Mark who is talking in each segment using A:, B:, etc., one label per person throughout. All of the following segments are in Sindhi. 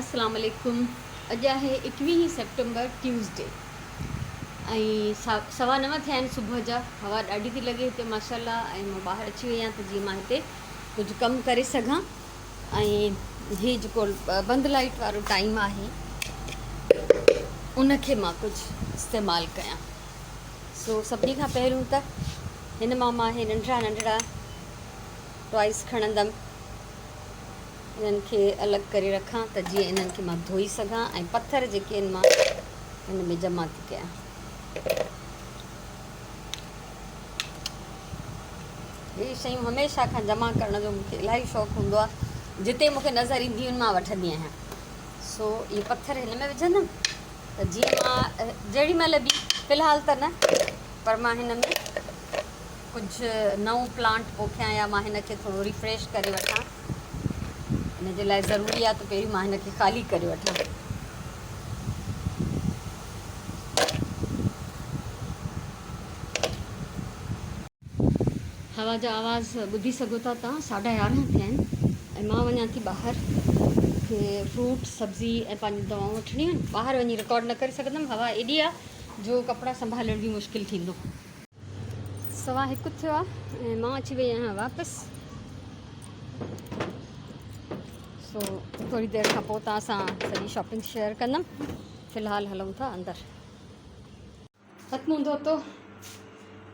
A: اسلام عليڪم اڄ آهي ايڪويهين سيپٽمبر ٽيوزڊي ۽ سوا نو ٿيا آهن صبح جا. هوا ڏاڍي ٿي لڳي هتي ماشاء الله ۽ مان ٻاهر اچي وئي آهيان ته جيئن مان هتي ڪجهه ڪم ڪري سگهان ۽ هي جيڪو بند لائيٽ وارو ٽائيم آهي ان کي مان ڪجهه استعمال ڪيان. سو سڀني کان پهريون ته هن مان مان هي ننڍڙا ننڍڙا ٽوائس کڻندم. انهن کي الڳ ڪري رکان ته جيئن انهن کي مان ڌوئي سگهان ۽ پٿر جيڪي آهن مان هن ۾ جمع ٿي ڪيان. هي شيون هميشه کان جمع ڪرڻ جو مونکي الاهي شوق هوندو آهي. جتي مونکي نظر اينديون آهن مان وٺندي آهيان. سو اهي پٿر هن ۾ وجهندم ته جيئن مان جهڙي مهل به في الحال ته نه پر مان هن ۾ ڪجهه نئون پلانٽ پوکيان يا مان هن کي ٿورو ريفريش ڪري وٺان ان جي لاء ضروري آهي ته پهريون مان هن کي خالي ڪري وٺان. هوا جا آواز ٻڌي سگهو ٿا تان ساڍا يارهن ٿيا آهن ۽ مان وڃان ٿي ٻاهر مونکي فروٽ سبزي ۽ پنهنجون دوائون وٺڻيون آهن ٻاهر وڃي رڪارڊ نه ڪري سگهندم هوا ايڏي آهي جو ڪپڙا سنڀالڻ به مشڪل ٿيندو. سوا هڪ ٿيو آ ۽ مان اچي وئي آهيان واپس سو ٿوري دير کان پوء توهان سان سڄي شاپنگ شيئر ڪندم في الحال هلون ٿا اندر. هٿ منهن ڌوتو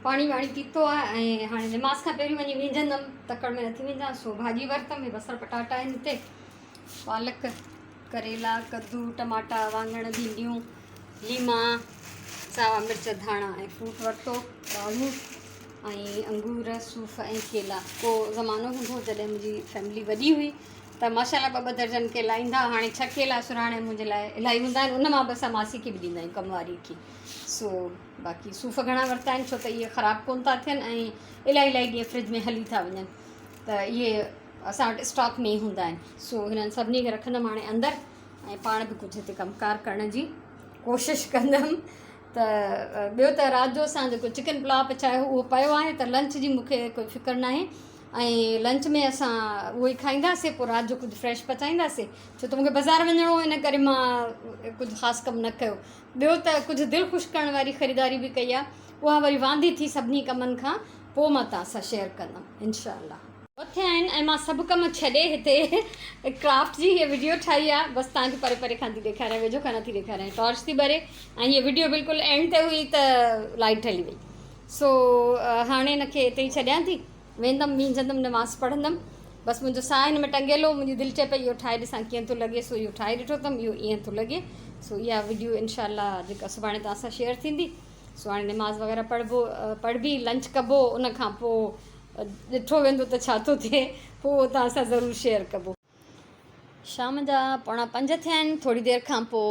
A: پاڻي واڻي پيتو آ ۽ هاڻي نماز کان پهريون وڃي وينجهندم تڪڙ ۾ نٿي وينجهان سو ڀاڄي ورتم هي بصر پٽاٽا آهن هتي پالڪ ڪريلا ڪدو ٽماٽا واڱڻ ڀينڊيون ليما، ساوا مرچ، ڌاڻا ۽ فروٽ ورتو، ڏاڙهون ۽ انگور، صوف ۽ ڪيلا. ڪو زمانو هوندو هو جڏهن منهنجي فيملي وڏي هئي ته ماشاء الله ٻه ٻه درجن ڪيلا ايندا هئا. هاڻي ڇهه ڪيلا سرهاڻي منهنجي لاء الاهي هوندا آهن. ان مان به اسان ماسي کي به ڏيندا آهيون ڪم واري کي. سو باقي صوف گهڻا ورتا آهن ڇو ته اهي خراب ڪونه ٿا ٿين ۽ الاهي الاهي ڏينهن فرج ۾ هلي ٿا وڃن ته اهي اسان وٽ اسٽاڪ ۾ ئي هوندا آهن. سو هنن سڀني کي رکندم هاڻي اندر. ۽ پاڻ به ڪجهه هتي ڪم ڪار ڪرڻ جي ڪوشش ڪندم ته ٻيو ته رات جو اسان جيڪو چڪن پلاء پچايو هو اهو پيو آهي ته لنچ جي مونکي ڪوئي فڪر ناهي ۽ لنچ ۾ اسان اهو ئي کائينداسي پوء رات جو ڪجهه فريش پچائينداسي ڇو ته مونکي بازار وڃڻو هو ان ڪري مان ڪجهه خاص ڪم نه ڪيو ٻيو ته ڪجهه دل خوش ڪرڻ واري خريداري به ڪئي آهي اها وري واندي ٿي سڀني ڪمن کان پوء مان توهان سان شيئر ڪندم انشاء الله. ٿيا آهن ۽ مان سڀ ڪم ڇڏي هتي ڪرافٽ جي هيء وڊيو ٺاهي آهي بس توهان کي پري پري کان ٿي ڏيکاريان ويجهو کان نٿي ڏيکاريان ٽارچ ٿي ٻري ۽ هيء وڊيو بلڪل اينڊ تي هئي ته لائٽ هلي وئي سو هاڻي هن کي هتي ئي ڇڏيان ٿي ويندم وينجهندم نماز پڙهندم بس منهنجو ساهه هن ۾ ٽنگيل هو منهنجي دل چئي پئي اهو ٺاهي ڏسان ڪيئن ٿو لڳي سو اهو ٺاهي ڏٺو اٿم اهو ائين ٿو لڳي سو اها وڊيو انشاء الله جيڪا سڀاڻي توهان سان شيئر ٿيندي سو هاڻي نماز وغيره پڙهبو پڙهبي لنچ ڪبو ان کان پوء ڏٺو ويندو ته ڇا ٿو ٿئي پوء اهو توهان سان ضرور شيئر ڪبو. شام جا پوڻا پنج ٿيا آهن ٿوري دير کان پوء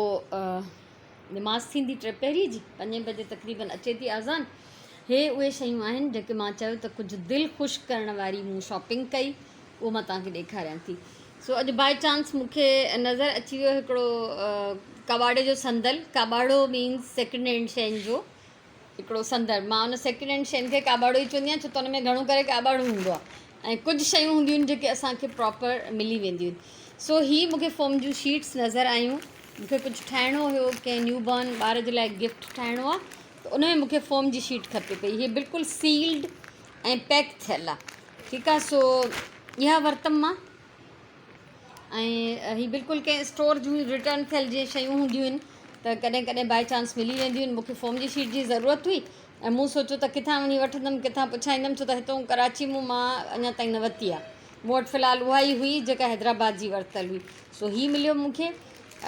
A: نماز ٿيندي ٽيپهري جي پنجين بجي تقريبن اچي ٿي اذان هي اهي شيون آهن جيڪي مان چيو ته ڪجهه دل خوش ڪرڻ واري مون شاپنگ ڪئي اهو مان توهان کي ڏيکاريان ٿي سو اڄ باء چانس مون کي نظر اچي ويو هڪڙو ڪٻاڙي جو صندل ڪٻاڙو مينز سيڪنڊ هينڊ شين جو هڪڙو سندر، مان ان سيڪنڊ هينڊ شين کي ڪاٻاڙو ئي چوندي آهيان ڇو ته ان ۾ گهڻو ڪري ڪاٻاڙو هوندو آهي ۽ ڪجهه شيون هونديون آهن جيڪي اسان کي پراپر ملي وينديون آهن سو هي مون کي فوم جون شيٽس نظر آيون مون کي ڪجهه ٺاهڻو هيو ڪنهن نيو بارن ٻار جي لاء گفٽ ٺاهڻو آهي ته ان ۾ مون کي فوم جي شيٽ کپي پئي هي بلڪل سيلڊ ۽ پيڪ ٿيل آهي ٺيڪ آهي سو اها ورتم مان ۽ هي بلڪل ڪنهن اسٽور جون ريٽرن ٿيل جيئن شيون هونديون آهن ته ڪڏهن ڪڏهن بائي چانس ملي وينديون آهن مونکي فوم جي شيٽ جي ضرورت هئي ۽ مون سوچيو ته ڪٿان وڃي وٺندم ڪٿان پڇائيندم ڇو ته هتون ڪراچي مون مان اڃا تائين نه ورتي آهي مون وٽ في الحال اها ئي هئي جيڪا حيدرآباد جي ورتل هئي سو هي مليو مونکي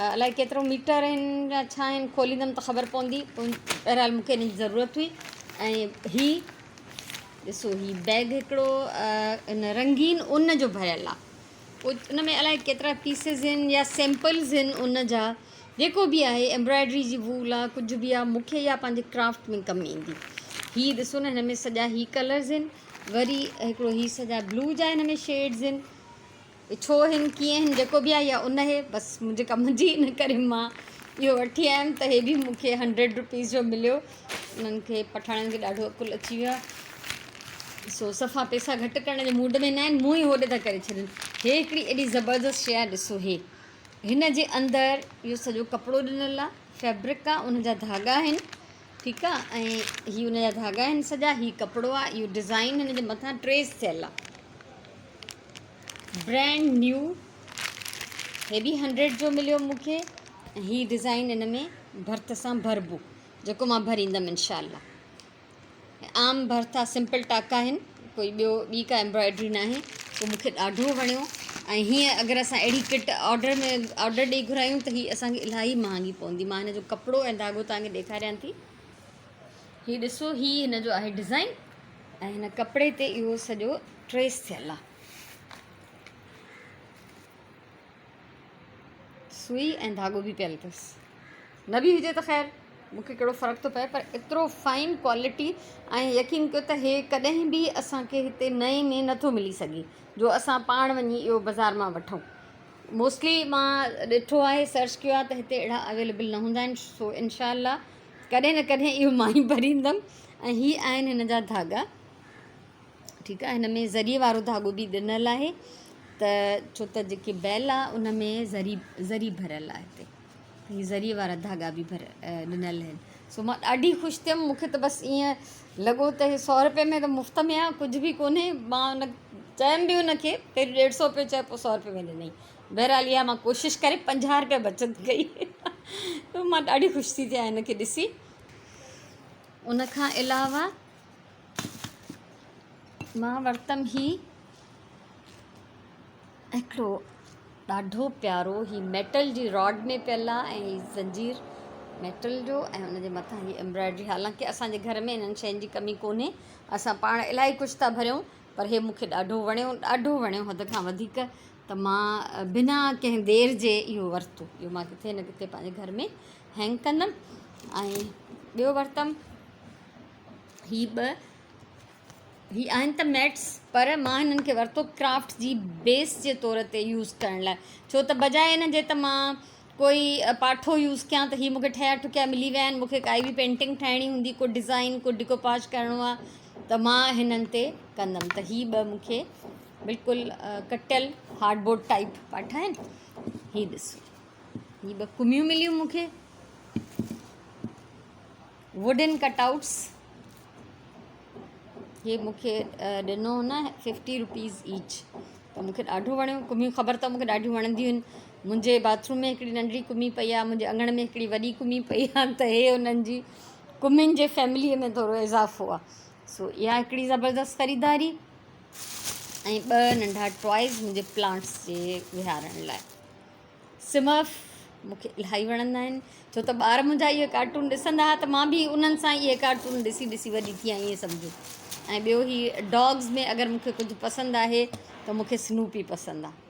A: الائي ڪيترو ميٽر آهن يا ڇا آهن کوليندم ته خبر پوندي بهرحال مونکي ان جي ضرورت هئي ۽ هي ڏسو هي بيگ هڪڙو ان رنگين ان جو ڀريل آ ان ۾ الائي ڪيترا پيسز آهن يا سيمپلز آهن ان جا جيڪو به آهي ايمبرائڊري جي وول آ ڪجهه به آ مونکي اها پنهنجي ڪرافٽ ۾ ڪم ايندي هي ڏسو نه هن ۾ سڄا هي ڪلرز آهن وري هڪڙو هي سڄا بلو جا هن ۾ شيڊز آهن ڇو هن ڪيئن هن جيڪو به آهي يا ان هي بس منهنجي ڪم جي ان ڪري مان اهو وٺي آيم ته هي به مون کي هنڊريڊ روپيز جو مليو انهن کي پٺاڻن کي ڏاڍو عقل اچي ويو آهي سو صفا پئسا گهٽ ڪرڻ جي موڊ ۾ نه آهن مون ئي هوڏي ٿا ڪري ڇڏن هي هڪڙي ايڏي زبردست شيء آهي ڏسو هي هن جي اندر اهو سڄو ڪپڙو ڏنل آ فيبرڪ آ ان جا ڌاڳا آهن ٺيڪ آ ۽ هي ان جا ڌاڳا آهن سڄا هي ڪپڙو آ اهو ڊزائن هن جي مٿان ٽريس ٿيل آ برانڊ نيو هي به هنڊريڊ جو مليو مونکي ۽ هي ڊزائن ان ۾ ڀرت سان ڀربو جيڪو مان ڀريندم انشاء الله عام ڀرت آ سمپل ٽاڪا آهن ڪوئي ٻيو ٻي ڪا ايمبرائڊري ناهي پوء مونکي ڏاڍو وڻيو ۽ هيئن اگر اسان اهڙي ڪٽ آرڊر ۾ آرڊر ڏئي گهرايون ته هي اسانکي الاهي مهانگي پوندي مان هن جو ڪپڙو ۽ ڌاڳو توهان کي ڏيکاريان ٿي هي ڏسو هي هن جو آهي ڊزائن ۽ هن ڪپڙي تي اهو سڄو ٽريس ٿيل آهي سوئي ۽ ڌاڳو به پيل اٿس نه به هجي ته خير مون کي ڪهڙو فرق ٿو پئي پر ايترو فائن ڪوالٽي ۽ يقين ڪيو ته هي ڪڏهن به اسان کي هتي نئين ۾ نٿو ملي سگهي جو اسان پاڻ وڃي اهو بازار مان وٺون موسٽلي مان ڏٺو آهي سرچ ڪيو آهي ته هتي اهڙا اويليبل نه هوندا آهن سو انشاء الله ڪڏهن نه ڪڏهن اهو مان ئي ڀريندم ۽ هي آهن هن جا ڌاڳا ٺيڪ آهي هن ۾ زريء وارو ڌاڳو به ڏنل آهي ته ڇو ته جيڪي بيل آهي ان ۾ زري زري ڀريل آهي هتي هي زريء وارا ڌاڳا به ڀر ڏنل آهن سو مان ڏاڍي خوش ٿيم مونکي ته بس ائين لڳو ته هي سو روپئي ۾ ته مفت ۾ آهي ڪجهه به ڪونهي مان ان چيم به ان کي پهريون ڏيڍ سو پيو چئي پوء سو روپئي ۾ ڏنئي بهرحال اها مان ڪوشش ڪري 50 روپيا بچت ڪئي مان ڏاڍي خوش ٿي ٿيان هن کي ڏسي ان کان علاوه مان ورتم هي هڪڙو ڏاڍو پيارو هي ميٽل جي راڊ ۾ پيل آ ۽ هي زنجير ميٽل جو ۽ ان جي مٿان هي ايمبرائڊري حالانڪه اسان جي گهر ۾ انهن شين جي ڪمي ڪونهي اسان پاڻ الاهي ڪجهه ٿا ڀريون پر هي مونکي ڏاڍو وڻيو ڏاڍو وڻيو حد کان وڌيڪ ته مان بنا ڪنهن دير جي اهو ورتو اهو مان ڪٿي نه ڪٿي پنهنجي گهر ۾ هينگ ڪندم ۽ ٻيو ورتم هي ٻه هي آهن ته ميٽس پر مان هنن کي ورتو ڪرافٽ جي بيس جي طور تي يوز ڪرڻ لاء ڇو ته بجاء ان جي ته مان ڪوئي پاٺو يوز ڪيان ته هي مونکي ٺهيا ٺڪيا ملي ويا آهن مونکي ڪائي به پينٽنگ ٺاهڻي هوندي ڪو ڊزائن ڪو ڊيڪوپاج ڪرڻو آهي ته مان هنن تي ڪندم ته هي ٻه مونکي بلڪل ڪٽيل هارڊ بورڊ ٽائپ پاٺا آهن هي ڏسو هي ٻه ڪميون مليون مونکي ووڊن ڪٽ آئوٽس هي مونکي ڏنو هن ففٽي روپيز ايچ ته مونکي ڏاڍو وڻيو ڪميون خبر اٿو مونکي ڏاڍيون وڻنديون آهن منهنجي باٿ روم ۾ هڪڙي ننڍڙي ڪمي پئي آهي منهنجي اڱڻ ۾ هڪڙي وڏي ڪمي پئي آهي ته هي انهن جي ڪمين جي فيمليء ۾ ٿورو اضافو آهي سو اها هڪڙي زبردست خريداري ۽ ٻه ننڍا ٽوائز منهنجي پلانٽس جي ويهارڻ لاء سمرف مون کي الاهي وڻندا آهن ڇو ته ٻار منهنجا اهي ڪارٽون ڏسندا هئا ته مان به انهن سان اهي ڪارٽون ڏسي ڏسي وڏي ٿي آهيان ائين سمجهو ۽ ٻيو هي ڊاگز ۾ اگر مون کي ڪجهه پسند آهي ته مون کي سنوپي پسند آهي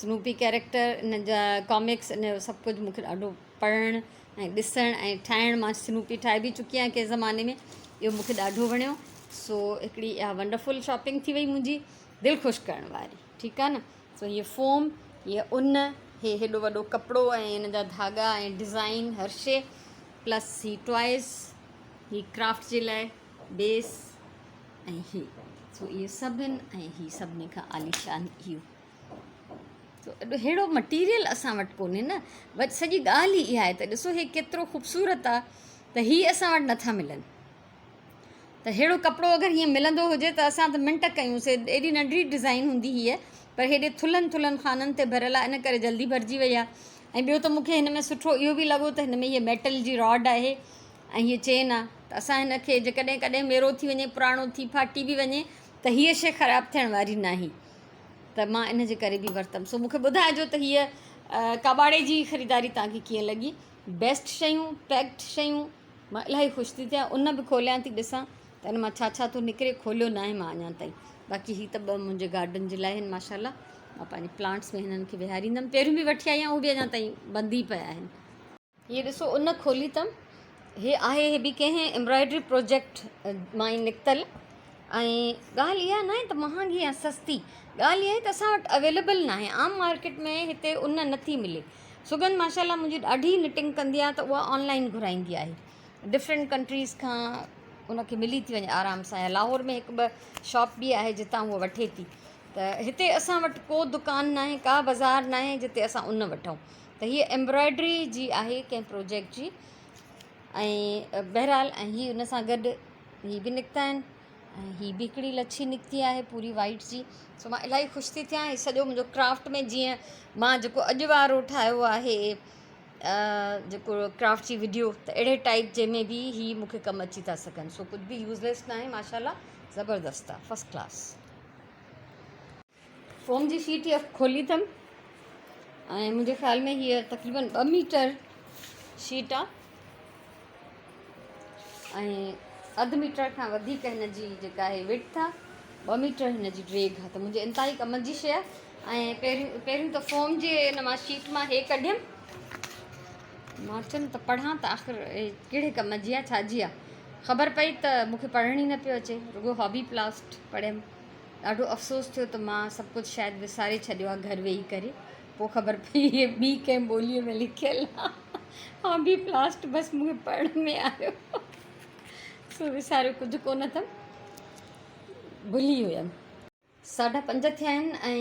A: سنوپي ڪيريڪٽر ان جا ڪامڪس ان جو سڀ ڪجهه مون کي ڏاڍو پڙهڻ ۽ ڏسڻ ۽ ٺاهڻ مان سنوپي ٺاهي به چڪي آهيان ڪنهن زماني ۾ اهو مون کي ڏاڍو وڻيو سو هڪڙي اها ونڊرفل شاپنگ ٿي وئي منهنجي دل خوش ڪرڻ واري ٺيڪ آهي نه سو هيء فوم، هيء ان، هي هيڏو وڏو ڪپڙو ۽ ان جا ڌاڳا ۽ ڊزائين هر شيء پلس هي ٽوائز، هي ڪرافٽ جي لاء بيس ۽ هي سو اهي سڀ آهن ۽ هي سڀني کان عاليشان اهو سو ههڙو مٽيريل اسان وٽ ڪونهي نه بس سڄي ڳالهه ئي اها آهي ته ڏسو هي ڪيترو خوبصورت آهي ته هي اسان وٽ نٿا ملن. ته ههڙو ڪپڙو اگر هيئن ملندو هجي ته اسان ته منٽ ڪيون سي ايڏي ننڍڙي ڊزائين هوندي هئي پر هيڏي ٿلهن ٿلهن خانن تي ڀريل آهي ان ڪري جلدي ڀرجي وئي آهي ۽ ٻيو ته مون کي هن ۾ سٺو اهو به لڳو ته هن ۾ هيء ميٽل جي راڊ آهي ۽ هيء چين آهي ته اسان هن کي جيڪڏهن ڪڏهن ميرو ٿي وڃي پراڻو ٿي ڦاٽي به وڃي ته هيء شيء خراب ٿيڻ واري ناهي ته مان ان جي ڪري به ورتم سو مون کي ٻڌائجو ته هيء ڪاٻاڙي جي خريداري توهان کي ڪيئن لڳي بيسٽ شيون پيڪڊ شيون مان الاهي خوش ٿي ٿيان ان به کوليان ٿي ڏسان ته ان مان ڇا ڇا ٿو نڪري کوليو ناهي مان اڃا تائين باقي هي ته ٻه منهنجي گارڊن جي لاء آهن ماشاء الله مان پنهنجي پلانٽس ۾ هنن کي ويهاريندم پهريون به وٺي آئي آهيان اهي به اڃا تائين بند ئي پيا آهن. هي ڏسو ان کولي اٿم هي آهي هي به ڪنهن ايمبرائڊري پروجيڪٽ مان ئي نڪتل ۽ ڳالهه اها ناهي ته مهانگي يا سستي ڳالهه اها آهي ته اسان وٽ اويليبل ناهي عام مارڪيٽ ۾ هتي ان نٿي ملي سڳنڌ ماشاء الله منهنجي ڏاڍي نٽنگ ڪندي آهي ته اها آن لائن گهرائيندي آهي ڊفرنٽ ڪنٽريز کان ان کي ملي ٿي وڃي آرام سان يا لاهور ۾ هڪ ٻه شاپ به آهي جتان هوء وٺي ٿي ته هتي اسان وٽ ڪو دڪان ناهي ڪا بازار ناهي جتي اسان ان وٺون ته هيء ايمبرائڊري جي آهي ڪنهن پروجيڪٽ جي ۽ بهرحال ۽ هي ان سان گڏ هي به نڪتا آهن ۽ هي به هڪڙي لڇي نڪتي آهي پوري وائيٽ جي سو مان الاهي خوش ٿي ٿيان هي سڄو منهنجو ڪرافٽ ۾ جيئن مان جيڪو اڄ وارو ٺاهيو آهي جيڪو ڪرافٽ جي وڊيو ته اهڙي ٽائپ جي ۾ به هي مونکي ڪم اچي ٿا سگهن سو ڪجهه به يوزليس ناهي ماشاء الله زبردست آهي فرسٽ ڪلاس. فوم جي شيٽ هيء کولي اٿم ۽ منهنجي خيال ۾ هيء تقريبن ٻه ميٽر شيٽ آ ۽ اڌ ميٽر کان وڌيڪ هن جي جيڪا آهي وڊٿ آ، ٻه ميٽر هن جي ڊريگهه آ. ته منهنجي انتهائي ڪم جي شيء آ. ۽ پهريون پهريون ته فوم جي ان مان شيٽ مان هي ڪڍيم، مان چيم ته پڙهان ته آخر ڪهڙي ڪم جي آ ڇا جي آ. خبر پئي ته مون کي پڙهڻ ئي نه پيو اچي، رڳو هابي پلاسٽ پڙهيم. ڏاڍو افسوس ٿيو ته مان سڀ ڪجهه شايد وساري ڇڏيو آ گهر ويهي ڪري. پوء خبر پئي هيء ٻي ڪنهن ٻوليء ۾ لکيل آ. هابي پلاسٽ بس مون کي پڙهڻ ۾ آيو. سو وساريو ڪجهه ڪونه اٿم، ڀلي ويم. ساڍا پنج ٿيا آهن ۽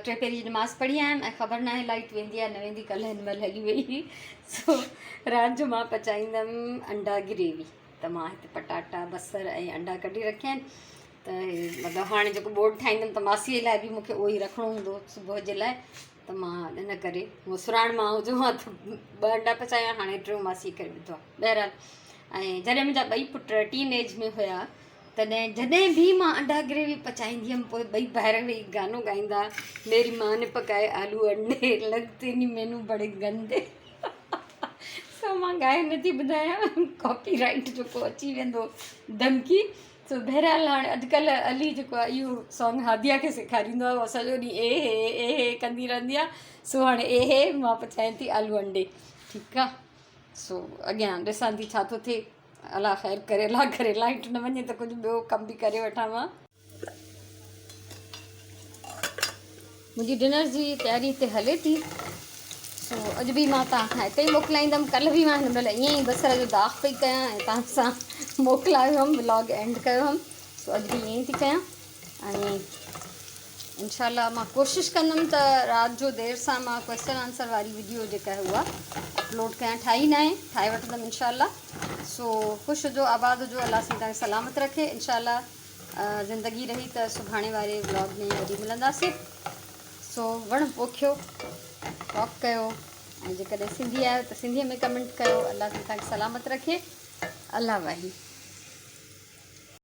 A: ٽي پهري جي نماز پڙهي آيم ۽ خبر ناهي لائيٽ ويندي يا نه ويندي، ڪلهه هن مهل هلي وئي هئي. سو رات جو مان پچائيندم انڊا گريوي. ته مان هتي پٽاٽا، بصر ۽ انڊا ڪڍي رکيا آهن. ته مطلب هاڻي جيڪو بورڊ ٺاهيندم ته ماسيء لاء به مونکي اهو ئي رکڻو هوندو صبح جي لاء. ته مان ان ڪري هو سراڻ مان هجو ها ته ٻه انڊا پچايا، هاڻي ٽيون ماسيء ڪري وڌو آهي. بهرحال ۽ جڏهن منهنجا ٻئي پٽ ٽين ايج ۾ هيا تڏهن جڏهن به مان انڊا گريوي پچائيندي هيم پوء ٻئي ڀائر ويهي گانو ڳائيندا ميري ماء ني پڪائي آلو انڊي لگتي ني مينو بڙي گندي. سو مان ڳائي نٿي ٻڌايان ڪاپي رائيٽ جو ڪو اچي ويندو ڌمڪي. سو بهرحال هاڻي اڄڪلهه علي جيڪو آهي اهو سانگ هاديا کي سيکاريندو آهي، اها سڄو ڏينهن اي هي اي هي ڪندي رهندي آهي. سو هاڻي اي هي مان پچايان ٿي آلو انڊي. ٺيڪ آهي، سو اڳيان ڏسان ٿي ڇا ٿو ٿئي. الله خير ڪري، الله ڪري لائيٽ نه وڃي ته ڪجهه ٻيو ڪم به ڪري وٺان مان. منهنجي ڊنر جي تياري هتي هلي ٿي. سو اڄ به مان توهان کان هتي ئي موڪلائيندم. ڪلهه به مان هن مهل ائين ئي بصر جو داغ پئي ڪيان ۽ توهان سان موڪلايو هئم، ولاگ اينڊ ڪيو هئم. سو اڄ به ائين ئي ٿي ڪيان ۽ انشاء الله مان ڪوشش ڪندم ته رات جو دير سان مان ڪويسچن آنسر واري وڊيو جيڪا آهي اها اپلوڊ ڪيان. ٺاهي ناهي، ٺاهي وٺندم انشاء الله. سو خوش هجو، آباد هجو، الله سائين توهان کي سلامت رکي. انشاء الله زندگي رهي ته سڀاڻي واري ولاگ ۾ وري ملنداسين. سو وڻ پوکيو، واڪ ڪيو ۽ جيڪڏهن سنڌي آهيو ته سنڌيء ۾ ڪمينٽ ڪيو. الله سائين توهان کي سلامت رکي. الله واهي.